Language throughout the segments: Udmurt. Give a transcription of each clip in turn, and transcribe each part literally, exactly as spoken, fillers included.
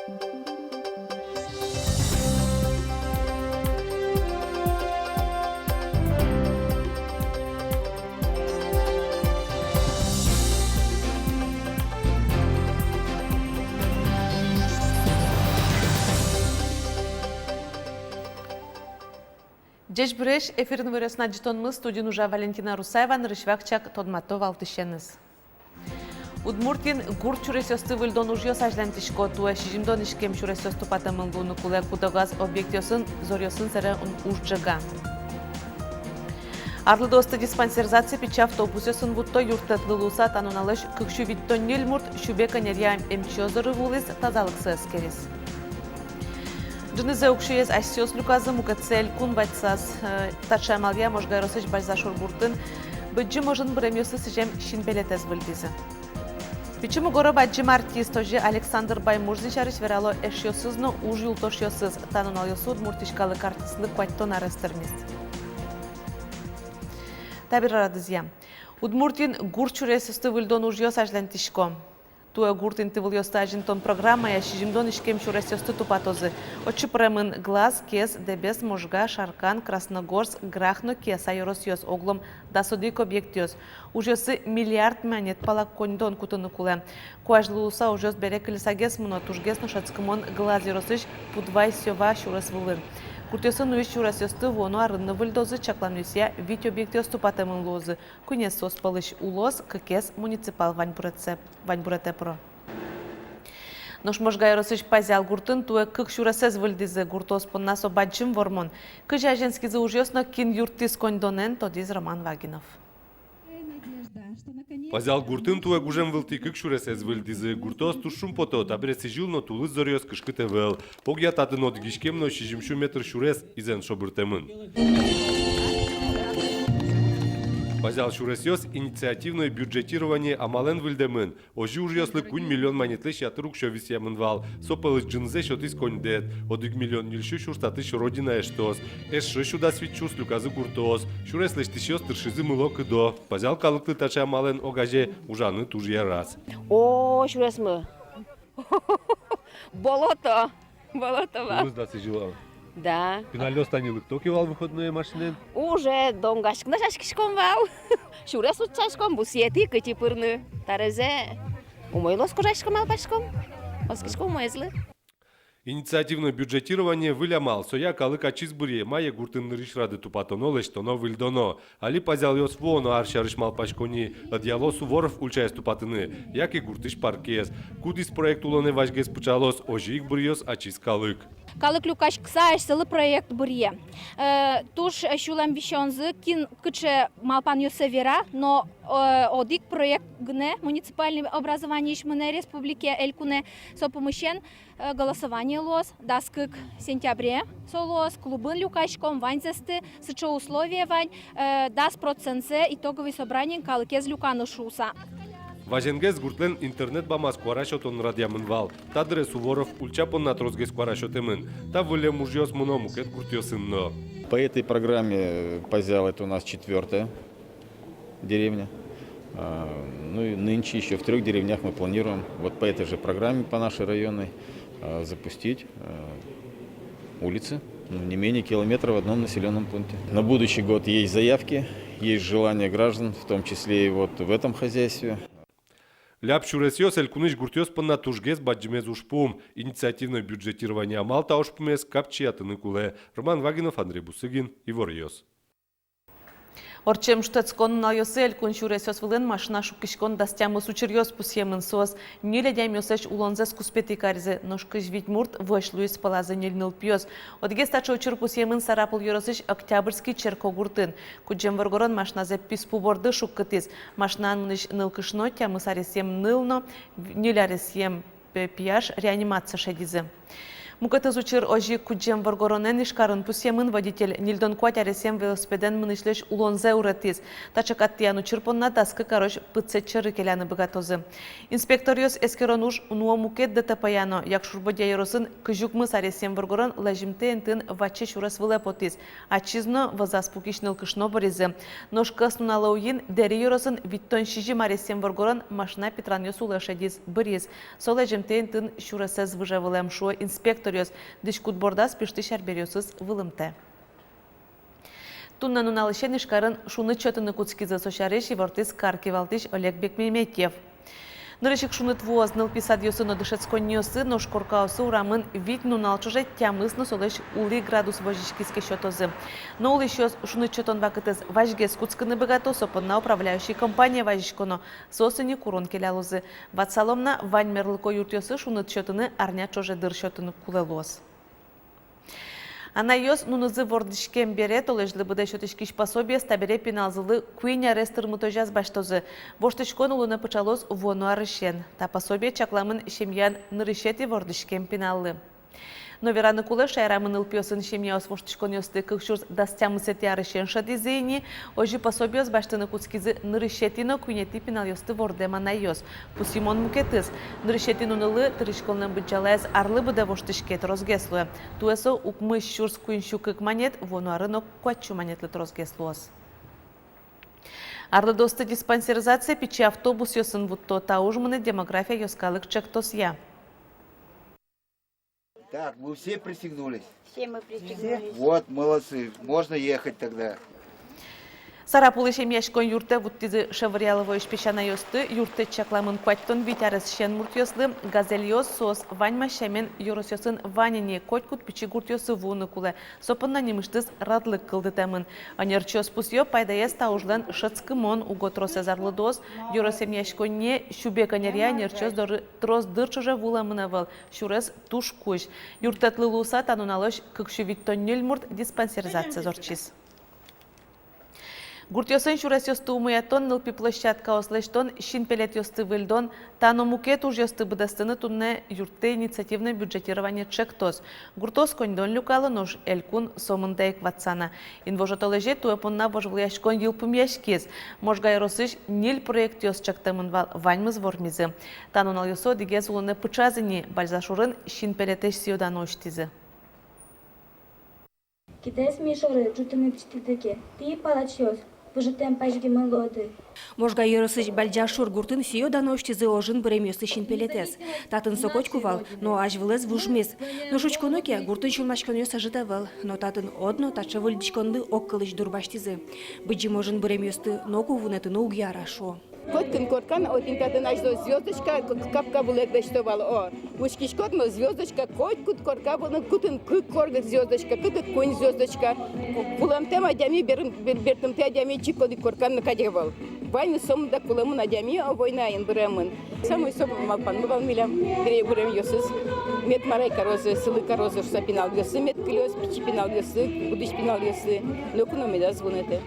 Ӟечбуресь! Эфирын «Иворъёс» но ӝытонмы, студиын ужа Валентина Русаева. Нырысь вакчияк тодмато валтӥсеныз. Удмуртиын гурт сюресъёсты выльдон ужъёс азьланьтӥсько. Туэ сизьымдон иськем сюресъёс тупатэмын луыны кулэ. Куд-огаз объектъёсын зоръёсын сэрен уж ӝега. Арлыдоосты диспансеризацие пичи автобусъёсын вутто. Юрттэтлы луыса та нуналозь кык сю витьтон ньыль мурт сюбег ӧнеръя эмчиос доры вуылӥз, тазалыксэ эскериз. Ӝынызэ уксёез асьсэос люказы, мукетсэ элькун ватсаз. Э, таӵе амалъя Можга ёросысь Бальзашур гуртын Быдӟым ожын быремъёслы сӥзем синпелетэз выльдӥзы. Пичи мугоро бадӟым артист. Озьы Александр Баймурзин сярысь верало эшъёсыз но уж юлтошъёсыз. Та нуналъёсы Удмуртиысь калык артистлы куатьтон арес тырмиз. Табере радызъя. Удмуртиын гурт сюресъёсты выльдон ужъёс азьланьтӥсько. Туэ гурт интывылъёсты азинтон программая сизьымдон иськем сюресъёсты тупатозы. Отчы пыремын Глаз, Кез, Дэбес, Можга, Шаркан, Красногорск, Грах но Кияса ёросъёс, оглом дас одӥг объектъёс. Ужъёсы миллиард манет пала коньдон кутыны кулэ. Куазь луыса ужъёс бере кыльысагес мыно. Тужгес но шӧдскымон Глаз ёросысь Пудвай-Сёва сюрес вылын. Гуртъёсы нуись сюресъёсты вуоно арын но выльдозы. Чакланъёсъя, вить объектъёс тупатэмын луозы. Куинез соос пӧлысь улос, кыкез муниципал ваньбуретсэ, ваньбуретэ пыро. Нош Можга ёросысь Пазял гуртын туэ кык сюресэз выльдӥзы. Гуртоос понна со бадӟым вормон. Кызьы азинскизы ужъёс но кин юрттӥз коньдонэн, тодӥз Роман Вагинов. Пазял гуртын туэ гужем вылтӥ кык сюресэз выльдӥзы. Гуртоос туж шумпото, табере сӥзьыл но тулыс зоръёс кышкыт ӧвӧл. Огъя татын одӥг иськем но сизьым сю метр сюрес изэн шобыртэмын. Пазял сюресъёс инициативной бюджетирование амалэн выльдэмын. Озьы ужъёслы куинь миллион манетлэсь ятыр уксё висъямын вал. Со пӧлысь ӝынызэ сётӥз коньдэт, одӥг миллион ньыль сю сюрс татысь «Родина» эштос. Эшшо сю дас вить сюрс люказы гуртоос. Сюрес лэсьтӥсьёс тыршизы мыло-кыдо. Пазял калыклы таӵе амалэн огазе ужаны туж яраз. О, сюресмы. Болото. Болото вал. Тулыс дасызьыл-а? Да. Пиналъёс тани лыкто ке вал выходное машинаен? Уже донгаськыны дасяськиськом вал. Сюрес утчаськом, бусыетӥ кытӥ пырны. Тарезэ умой луоз, кожаськом, малпаськом. Оскиськом умоезлы. Инициативное бюджетирование выль амал. Соя калык ачиз быръе, мае гуртын нырысь рады тупатоно, лэсьтоно, выльдоно. Али пазялъёс вуоно ар сярысь малпасько ни, ӧдъяло Суворов ульчаез тупатыны яке гуртысь паркез. Кудӥз проект улонэ вазьгес пыӵалоз, озьы ик быръёз ачиз калык. Калык люкаськыса асьсэлы проект быръе. Э, туж сюлэм висёнзы, кин кыӵе малпанъёссэ вера, но, э, одӥг проект гинэ муниципальной образованиысь мынэ республикае, элькунэ, со пумысен Э, голосование луоз дас кык сентябре, со луоз, клубын люкаськом, ваньзэсты, сыӵе условие вань, э, дас процентсэ итоговый собраниын калыкез люканы шуыса. Вазенгес гуртлэн интернет бамаз куара сётон радъямын вал. Та дыре Суворов ульча понна тросгес куара сётэмын. Та выллем ужъёс мыно мукет гуртъёсын но. По этой программе Пазял — это у нас четвёртая деревня. А, ну и нынче ещё в трёх деревнях мы планируем вот по этой же программе, по нашей районной, а, запустить, а, улицы, ну, не менее километра в одном населённом пункте. На будущий год есть заявки, есть желание граждан, в том числе и вот в этом хозяйстве. Ляб сюресъёс — элькунысь гуртъёс понна тужгес бадӟымез ужпум. Инициативное бюджетирование амал та ужпумез капчиятыны кулэ. Роман Вагинов, Андрей Бусыгин, «Иворъёс». Ортчем шутэтскон нуналъёсы элькун сюресъёс вылын машина шуккиськон дас тямыс учыръёс пусъемын. Соос ньыль адямиослэсь улонзэс куспетӥ каризы, нош кызь вить мурт вӧсь луиз, пӧлазы ньыль нылпиос. Одӥгез таӵе учыр пусъемын Сарапул ёросысь Октябрьский черкогуртын. Кудӟем воргорон машиназэ писпу борды шуккытӥз. Машинаын мынӥсь нылкышно, тямыс аресъем ныл но ньыль аресъем пе-, пияш реанимацие шедизы. Мукетыз учыр озьы ик кудӟем воргоронэн Ижкарын пусъемын. Водитель ньыльдон куать аресъем велосипедэн мынӥсьлэсь улонзэ уретӥз. Таӵе кат тӥян учыр понна дас кык арозь пытсэт сьӧры келяны быгатозы. Инспекторъёс эскерон уж нуо мукет ДТП-я но. Якшур-Бӧдья ёросын кызь укмыс аресъем воргорон лэзьымтэ интыын ваче сюрес вылэ потӥз. Ачиз но вӧзаз пукись нылкышно быризы. Нош кӧснуналэ уин Дэри ёросын витьтон сизьым аресъем воргорон машина питранъёс улэ шедиз, быриз. Со лэзьымтэ интыын сюресэз выже вылэм, шуо инспекторъёс. Дӥськут бордаз пиштӥсь арбериосыз вылымтэ. Туннэ нуналысен Ижкарын шуныт сётыны кутскизы. Со сярысь ивортӥз кар кивалтӥсь Олег Бекмеметьев. Нырысь ик шуныт вуоз нылпи садъёсы но дышетсконниосы. Нош коркаосы урамын вить нунал ӵоже тямыс но солэсь улӥ градус возиськиз ке сётозы. Но улӥсьёс шуныт сётон вакытэз вазьгес кутскыны быгато, со понна управляющий компание вазиськоно, соос ини курон келялозы. Ватсалом на, вань мерлыко юртъёсы шуныт сётыны арня ӵоже дыр сётыны кулэ луоз. Анайёс нунызы вордӥськем бере толэзьлы быдэ сётӥськись пособиез табере пиналзылы куинь арес тырмытозяз басьтозы. Воштӥськон улонэ пыӵалоз вуоно арысен. Та пособие чакламын семьяын нырысетӥ вордӥськем пиналлы. Но вераны кулэ, шаерамы нылпиосын семьяос воштӥськонъёсты кык сюрс дас тямысэтӥ арысен шӧдӥзы ини. Озьы пособиос басьтыны кутскизы нырысетӥ но куинетӥ пиналъёсты вордэм анайёс. Пусйымон мукетыз: нырысетӥ нунылы тырыськонлэн быдӟалаез арлы быдэ воштӥське, тросгес луэ. Туэ со укмыс сюрс куинь сю кык манет, вуоно арын ог куать сю манетлы тросгес луоз. Арлыдоосты диспансеризацие пичи автобусъёсын вутто. Та уж мынэ «Демография» йӧскалык ӵектосъя. Так, вы все пристегнулись? Все мы пристегнулись. Вот, молодцы. Можно ехать тогда. Сарапулысь эмъяськон юртэ вуттӥзы Шевыряловоысь песянайёсты. Юрттэт чакламын куатьтон вить аресысен муртъёслы. «Газельёс» соос ваньмаз сямен ёросъёсын вань ини, котькуд пичи гуртъёсы вуыны кулэ. Со понна нимысьтыз радлык кылдытэмын. Ӧнерчиос пусъё: пайдаез та ужлэн — шӧдскымон. Уго тросэз арлыдоос ёрос эмъяськонние сюбег ӧнеръя ӧнерчиос доры трос дыр ӵоже вуылэмын ӧвӧл. Сюрес туж кузь. Юрттэтлы луыса, та нуналозь кык сю витьтон ньыль мурт диспансеризациез ортчиз. Гуртъёсын сюресъёсты умоятон, нылпи площадкаос лэсьтон, синпелетъёсты выльдон — та но мукет ужъёсты быдэстыны туннэ юрттэ инициативное бюджетирование ӵектос. Гуртоос коньдон люкало, нош элькун сомында ик ватса на. Инвожо толэзе туэ понна вожвылъяськон йылпумъяськиз. Можга ёросысь ньыль проектъёс ӵектэмын вал, ваньмыз вормизы. Та нуналъёсы одӥгез улонэ пыӵаз ини: Бальзашурын синпелетэсь сӥё-дано усьтӥзы. Кидэс ми шоры ӝутыны пиштӥды ке, тӥ, палачъёс, выжытэм пазьгемын луоды. Можга ёросысь Бальзашур гуртын сӥё-дано усьтӥзы ожын быремъёслы синпелетэз. Татын со котьку вал, но азьвылэз вужмиз. Нош учконо ке, гуртын сюлмаськонъёс ӧжыт ӧвӧл, но татын одно таӵе выльдӥськонлы огкылысь дурбасьтӥзы. Быдӟым ожын быремъёсты ноку вунэтыны уг яра, шуо. Котькин коркан, отын татын азьло звёздочка, к-, капка вылэ лэсьто вал, о. Учкиськод но, звёздочка, котькуд корка вылын кытын кык корка звёздочка, кытын куинь звёздочка. Ку-, кулэмтэм адями берын, бер-, бертымтэ адями чик одӥг коркан но кадь ӧвӧл. Ваньмыз сомында кулэмын адями, о, войнаын быремын. Самой со малпанмы вал милям: бере быремъёсыз мед марай карозы, сылы карозы шуса, пиналъёслы мед кылёз, пичи пиналъёслы, будӥсь пиналъёслы, ноку но медаз вунэтэ.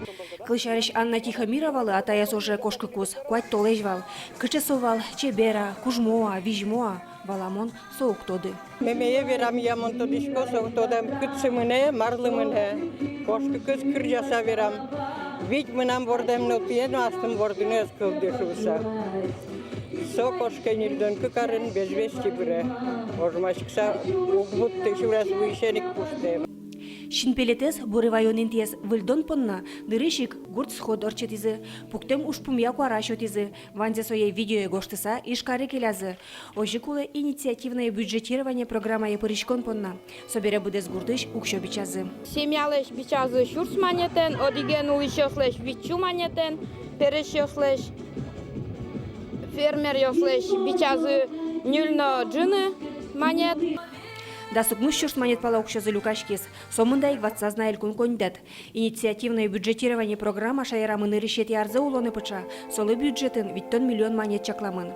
Кылсярысь, Анна Тихомировалы атаез оже кошкыкуз куать толэзь вал. Кыӵе со вал, чебер-а, кужмо-а, визьмо-а, валамон, со уг тоды. Мемее верамъя, мон тодӥсько, со уг тодэм, кытчы мынэ, марлы мынэ. Кошкыкуз кырӟаса верам: вить мынам вордэм нылпие но астым вордыны ӧз кылды шуса. Со кошке ньыльдон кык арын, без вести быре. Ожмаськыса уг вутты, сюрес вуысен ик пуштэ. Синпелетэз, буревайён интыез выльдон понна нырысь ик гурт сход ортчытӥзы, пуктэм ужпумъя куара сётӥзы. Ваньзэ сое видеое гожтыса, Ижкаре келязы. Озьы кулэ инициативное бюджетирование программае пыриськон понна. Собере быдэс гуртысь уксё бичазы. Семьялэсь бичазы сюрс манетэн, одӥген улӥсьёслэсь вить сю манетэн, пересьёслэсь, фермеръёслэсь бичазы ньыль но ӝыны манет. Дас укмыс сюрс манет пала уксёзы люкаськиз. Сомында ик ватсаз на элькун коньдэт. Инициативное бюджетирование программа шаерамы нырысетӥ арзэ улонэ пыӵа. Солы бюджетын витьтон миллион манет чакламын.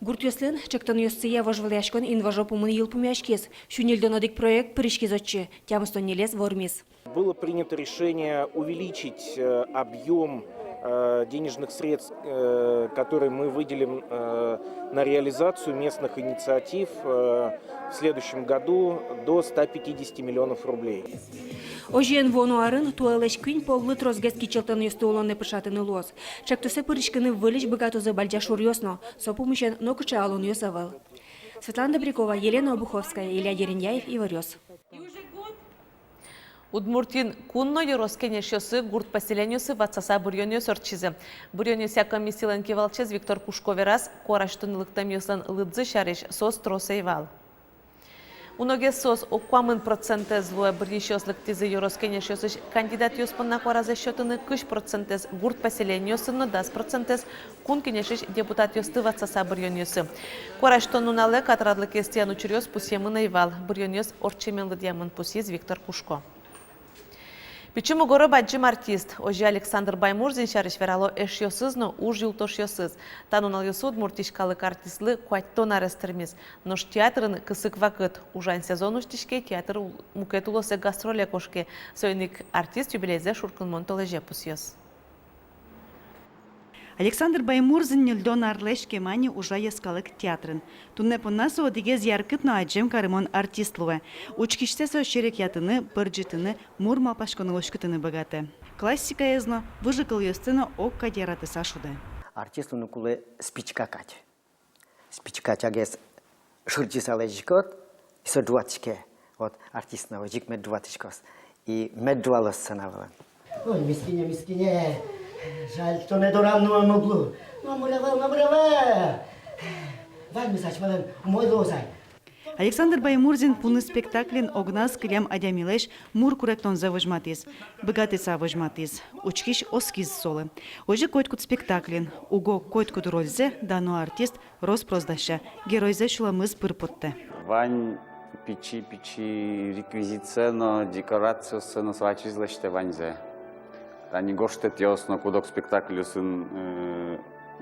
Гуртъёслэн ӵектонъёссыя вожвылъяськон инвожо пумын йылпумъяськиз. Сю ньыльдон одӥг проект пыриськиз отчы, тямыстон ньылез вормиз. Было принято решение увеличить, э, объём э, денежных средств, э, которые мы выделим, э, на реализацию местных инициатив, э, в следующем году до ста пятидесяти миллионов рублей. Озьыен, вуоно арын туэлэсь куинь поллы тросгес кичӧлтонъёсты улонэ пыӵатыны луоз. Ӵектосэ пыриськыны выльысь быгатозы бадӟа шуръёс но, со пумысен нокыӵе алонъёс ӧвӧл. Светлана Добрякова, Елена Обуховская, Илья Дерендяев, «Иворъёс». Удмуртиын кун но ёрос кенешъёсы, гурт поселениосы ватсаса быръёнъёс ортчизы. Быръёнъёсъя комиссилэн кивалтӥсез Виктор Кушко вераз, куарасьтыны лыктэмъёслэн лыдзы сярысь соос трос ӧй вал. Уногес соос ог куамын процентэз луэ. Быръисьёс лыктӥзы ёрос кенешъёсысь кандидатъёс понна куаразэс сётыны, кызь процентэз гурт поселениосын но дас процентэз Кун Кенешысь депутатъёсты ватсаса быръёнъёсы. Куарасьтон нуналэ катрадлыкез тӥян учыръёс пусъемын ӧй вал, быръёнъёс ортчемен лыдъямын, пусйиз Виктор Кушко. Пичи мугоро бадӟым артист. Озьы Александр Баймурзин сярысь верало эшъёсыз но уж юлтошъёсыз. Та нуналъёсы Удмуртиысь калык артистлы куатьтон арес тырмиз. Нош театрын кысык вакыт. Ужан сезон усьтӥське, театр ул-, мукет улосэ гастроле кошке. Соин ик артист юбилейзэ шуркынмон толэзе пусъёз. Александр Баймурзин ньыльдон арлэсь кема ни ужа йӧскалык театрын. Туннэ понна со одӥгез яркыт но адӟем карымон артист луэ. Учкисьсэ со серекъятыны, пырӟытыны, мур малпаськонэ уськытыны быгатэ. Классикаез но, выжыкылъёсты но огкадь яратыса шудэ. Артист луыны кулэ спичка кадь. Спичка кадьгес шырӟыса лэзиськод, и со ӝуатӥське. Вот артист но озьы ик мед ӝуатӥськоз. И мед ӝуалоз сцена вылын. Ой, мискине, мискине. Жаль, тонэ дорам нуэм уг лу. Номыр ӧвӧл, номыр ӧвӧл. Ваньмыз асьмелэн умой луоз ай. Александр Баймурзин «Пуны» спектаклин огназ кылем адямилэсь мур куректонзэ возьматӥз. Быгатыса возьматӥз. Учкись оскиз солы. Озьы котькуд спектаклин. Уго котькуд рользэ дано артист рос-прос дася, геройзэ сюлэмыз пыр поттэ. Вань пичи-пичи реквизитсэ но, декорациоссэ но со ачиз лэсьтэ ваньзэ. Тани гожтэтъёс но куд-ог спектакльёсын, э,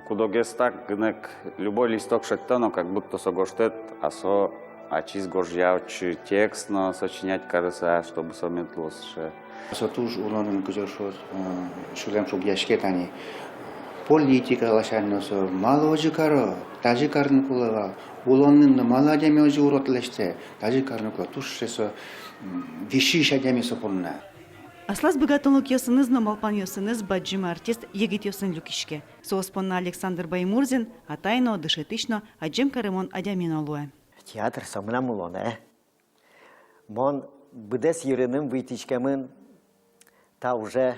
куд-огез так гинэ ик любой листок шедьтоно, как будто со гожтэт, а со ачиз гожъя отчы текст но сочинять карыса, чтобы со мед луоз сыӵе. Со туж улонын, кызьы шуод, э, сюлэм шугъяське тани. Политика ласянь но со малы озьы каро, тазьы карыны кулэ вал. Улонын но малы адями озьы урод лэсьтэ, тазьы карыны кулэ. Туж сыӵе со, м, висись адями со понна. Аслаз быгатонлыкъёсыныз но малпанъёсыныз бадӟым артист егитъёсын люкиське. Соос понна Александр Баймурзин атай но, дышетӥсь но, адӟем карымон адями но луэ. Театр со мынам улонэ. Мон быдэс йырыным вуиськемын та уже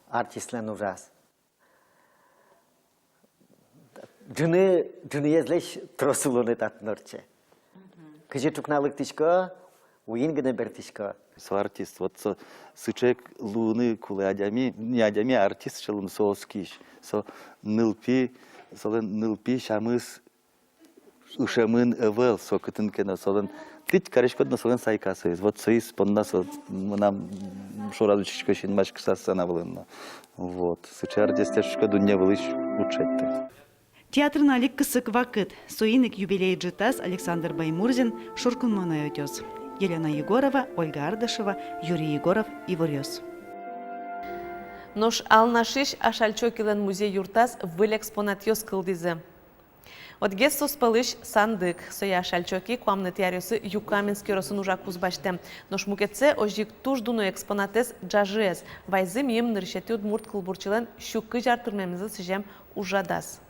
артистлэн ужаз. Ӝыны, ӝыныезлэсь трос улонэ татын ортче. Кызьы ӵукна лыктӥсько, уин гинэ бертӥсько. Со артист, вот со сыӵе ик луыны кулэ адями, не адями, а артист сыӵе луыны, со оскись, со нылпи, солэн нылпи сямыз ышемын ӧвӧл, со кытын ке но, солэн тӥ кариськод но, солэн сайка соиз. Вот соиз понна со мынам шораз учкисько, синмаськыса сцена вылын но. Вот. Сыӵе артистэ, шуисько, дунне вылысь уд шедьты. Театрын али кысык вакыт. Соин ик юбилей ӝытаз Александр Баймурзин шуркынмонэ ӧтёз. Елена Егорова, Ольга Ардашева, Юрий Егоров, «Иворъёс». Нош Алнашысь Ашальчи Окилэн музей юртаз выль экспонатъёс кылдӥзы. Одӥгез соос пӧлысь сандык. Сое Ашальчи Оки куамынэтӥ аръёсы Юкаменск ёросын ужакуз басьтэм. Нош мукетсэ, озьы ик туж дуно экспонатэз, ӝажыез. Вайизы мимала нырысетӥ удмурт кылбурчилэн сю кызь ар тырмемзэ сӥзем ужрадаз.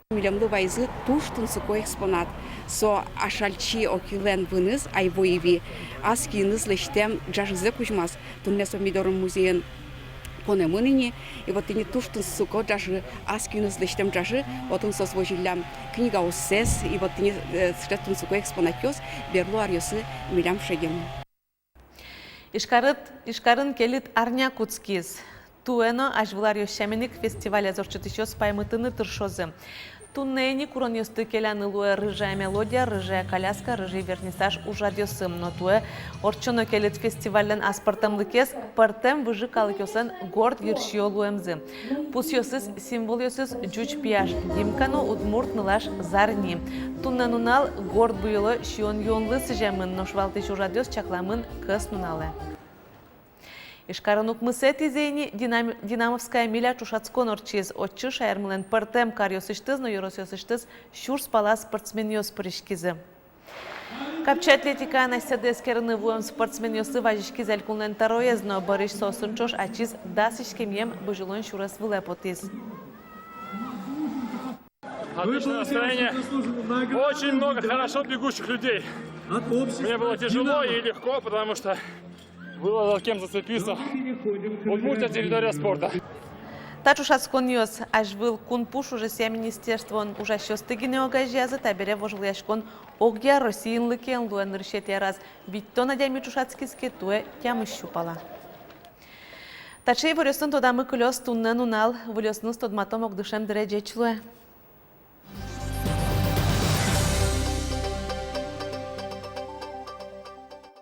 Милемлы вайизы туж тунсыко экспонат. Со Ашальчи Окилэн выныз, айво иви, ас киыныз лэсьтэм ӝажызэ кузьмаз. Туннэ со ми дорын музейын понэмын ини, и вот тӥни туж тунсыко ӝажы, ас киыныз лэсьтэм ӝажы, отын соос возиллям книгаоссэс, и вот тӥни, э, сыӵе тунсыко экспонатъёс берло аръёсы милям шедемын. Ижкарыт-, Ижкарын кельыт арня кутскиз. Туэ но азьвыл аръёс сямен ик фестивалез ортчытӥсьёс паймытыны тыршозы. Туннэ ини куронъёсты келяны луэ «Рыжая мелодия», «Рыжая коляска», «Рыжий вернисаж» ужрадъёсы. Но туэ ортчоно кельыт фестивальлэн аспӧртэмлыкез — пӧртэм выжы калыкъёслэн горд йырсиё луэмзы. Пусъёсыз, символъёсыз ӟуч пияш Димка но удмурт нылаш Зарни. Туннэ нунал горд буёло сиён-юонлы сӥземын, нош валтӥсь ужрадъёс чакламын кӧснуналэ. Ижкарын укмысэтӥзэ ини «Динам-, Динамовская миля» ӵошатскон ортчиз. Отчы шаермылэн пӧртэм каръёсысьтыз но ёросъёсысьтыз сюрс пала спортсменъёс пыриськизы. Капчи атлетикаын асьсэды эскерыны вуэм спортсменъёслы вазиськиз элькунлэн тӧроез но. Бӧрысь соосын ӵош ачиз дас иськемъем бызьылон сюрес вылэ потӥз. Отличное настроение. Очень много хорошо бегущих людей. Мне было тяжело и легко, потому что было за кем зацепиться. Удмуртия — территория спорта. Та ӵошатсконъёс азьвыл кун пуш ужъя министерствоын ужасьёсты гинэ огазеязы, табере вожвылъяськон огъя Россиын лыкен луэ. Нырысетӥ араз витьтон адями ӵошатскиз ке, туэ тямыс сю пала. Таӵе иворъёсын тодамы кылёз туннэ нунал. Выльёсыныз тодматом ог дышем дыре. Ӟеч луэ.